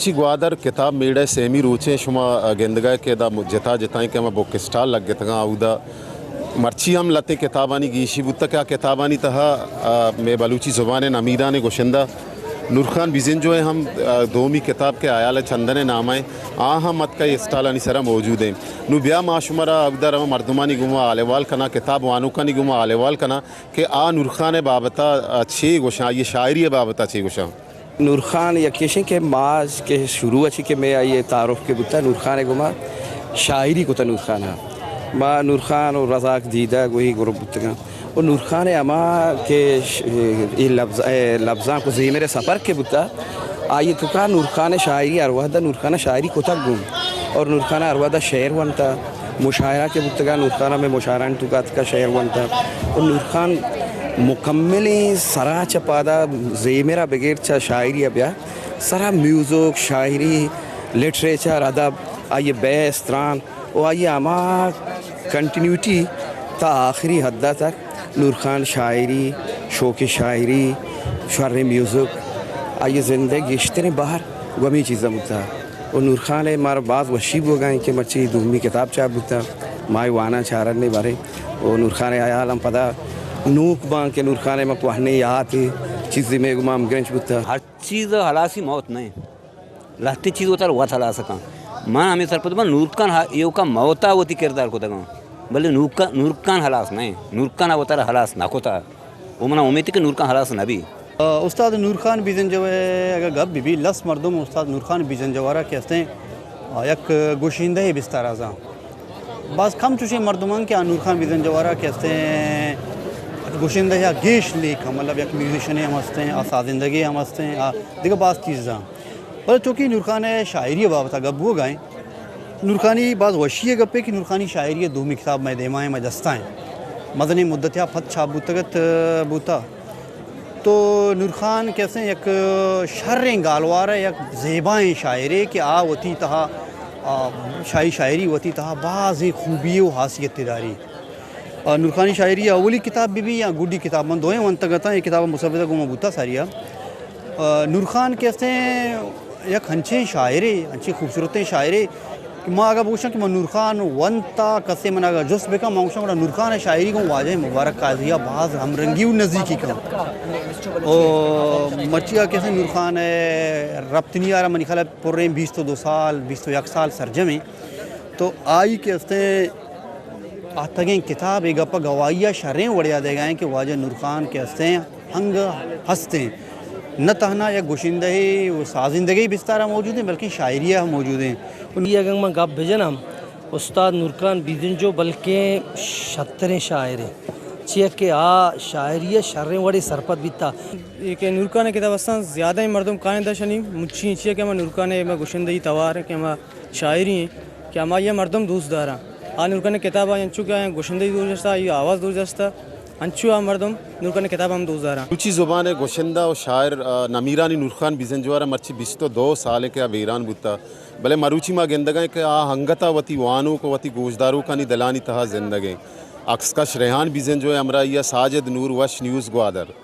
چی گوادر کتاب میڑہ ءِ سیمی روچیں شما گندگا کہ ادا جتا جتائیں کہ ہما بک اسٹال لگتگاں، اودا مرچی ہم لتیں کتابانی گیشی بوتگ کہ آ کتابانی تہا، آ، مئے بلوچی زبان ءِ نمیرانیں گشندہ نورخان بزنجو ءِ ہم، آ، دومی کتاب کہ ہیال ءِ چندن ءِ نام ءَ، آ ہم اتکا اے اسٹالانی سرا موجود ایں۔ نوں بیا ما شمارا اودا رواں مردمانی گوما حال احوال کناں، کتاب وانوکانی گوما حال احوال کناں کہ آ نورخان ءِ بابت ءَ، آ، چے گوشاں، آئی ءِ شاعری ءِ بابت ءَ چے گوشاں۔ نورخان یکے شیں کہ ما کہ شروع ءَ چہ کہ مئے آئی ءِ تعارف کہ بوتا، نورخان ءِ گوما شاعری کتا نورخان ءَ۔ ما نورخان و رزاق دیدگ و اے گروپ بوتگاں۔ و نورخان ءِ ہما کہ ش-، اے لبز-، اے لبزانک و زیمر ءِ سفر کہ بوتا، آئی ءِ توکا نورخان ءِ شاعری ہر وہدا نورخان ءَ شاعری کتگ گوں۔ اور نورخان ءَ ہر وہدا شعر ونتا۔ مشاعرہ کہ بوتگا، نورخان ہمے مشاعرہانی توکا اتکا شعر ونتا۔ و نورخان مکملیں سرا چہ پادا زیمرا بگر چہ شاعری ءَ بیا سرا میوزک، شاعری، لٹریچر، ادب، آئی ءِ بحث، تران و آئی ءِ ہما کنٹینیوٹی تا آخری حدا تک نورخان شاعری، شوقیں شاعری، شریں میوزک، آئی ءِ زندگ گیشتریں بہر گوں ہمے چیزاں بوتا۔ و نورخان ءَ مارا باز وشی بوگا ایں کہ مرچی دومی کتاب چاپ بوتا، ما اے واناں چارنے بارے۔ و نورخان ءِ ہیال ہم پدا نوک باں کہ نورخان ءِ ما کوہنیں یات چیزے مئے گوما ہمگرنچ بوتا۔ ہر چیز ہلاسی موت نہ ایں۔ لہتیں چیز وتارا وت ہلاس کن۔ من ہمے سرپد باں نورخان ہا-، ایوکا موتا وتی کردار کتگاں۔ بلے نورخان، نورخان ہلاس نہ ایں۔ نورخان ءَ وتارا ہلاس نہ کتا۔ و منا امیت کہ نورخان ہلاس نہ بی۔ استاد نورخان بیزنجو ءِ اگہ گپ بہ بی، لس مردم استاد نورخان بیزنجو ءَ را کہ استیں، آ، یک گشندہ ءِ بستار ءَ زان۔ باز کم چوشیں مردم انت کہ آ نورخان بیزنجو ءَ را کہ استیں گشندہ یا گیش لیک ہم، مطلب یک میوزیشنے ہم استیں، آ سازندگے ہم استیں، آ دگہ باز چیز زان۔ بلے چونکہ نورخان ءِ شاعری ءِ بابت ءَ گپ بوگا ایں، نورخانی باز وشی ءِ گپے کہ نورخانی شاعری ءِ دومی کتاب مئے دیما ایں، مئے دستا ایں۔ مزنیں مدتے ءَ پد چاپ بوتگ ات، بوتا۔ تو نورخان کہ استیں یک شریں گالوارے، یک زیبائیں شاعرے کہ آ وتی تہا، آ، شاعری، شاعری وتی تہا بازیں خوبی و حاصیتے داری۔ آ، نورخانی شاعری اولی کتاب بہ بی یا گڈی کتاب، من دوئیں ونتگ اتاں، اے کتاب مسودہ گوں ما بوتا ساری ءَ۔ آ، نورخان کہ استیں یک ہنچیں شاعرے، ہنچیں خوبصورتیں شاعرے کہ ما اگاں بگوشاں کہ من نورخان ونتا، کسے من اگاں جست بکن، من گوشاں گڑا نورخان ءِ شاعری گوں واجہ مبارک قاضی ءَ باز ہمرنگی و نزیکی کن۔ او مرچی ءَ کہ استیں نورخان ءِ رپتنی ءَ را منی خیال ءَ پریں بیست و دو سال، بیست و یک سال سرجمیں۔ تو آئی کہ استیں آتگیں کتاب اے گپ ءَ گواہی ءَ شریں وڑے ءَ دیگا ایں کہ واجہ نورخان کہ استیں ہنگ ہستیں، نہ تہنا یک گشندہے و سازندگے بستار ءَ موجود ایں، بلکیں شاعری ءَ ہم موجود ایں۔ اے اگاں من گپ بجناں، استاد نورخان بیزنجو بلکیں شتریں شاعرے، چیا کہ آ شاعری ءَ شریں وڑے سرپد بیتا۔ اے کہ نورخان ءِ کتاب استاں زیادہ مردم کائندہ شنی مچی، چیا کہ ہما نورخان ءِ ہما گشندہی توار کہ ہما شاعری ایں کہ ہمائی ءَ مردم دوست داراں۔ آ نورخان ءِ کتاب ءَ انچو کہ آیاں گشندہی دوست داشتہ، آئی آواز دوست داشتہ، انچو آ مردم نورخان ءِ کتاب ہم دوست داراں۔ بلوچی زبان ءِ گشندہ و شاعر، آ، نمیرانی نورخان بیزنجو ءَ را مرچی بیست و دو سال ایں کہ آ بیران بوتا، بلے مروچی ما گندگا ایں کہ آ انگتا وتی وانوک و وتی گوشداروکانی دلانی تہا زندگ ایں۔ عکس کش ریحان بیزنجو ءِ ہمراہی ءَ ساجد نور، وش نیوز گوادر۔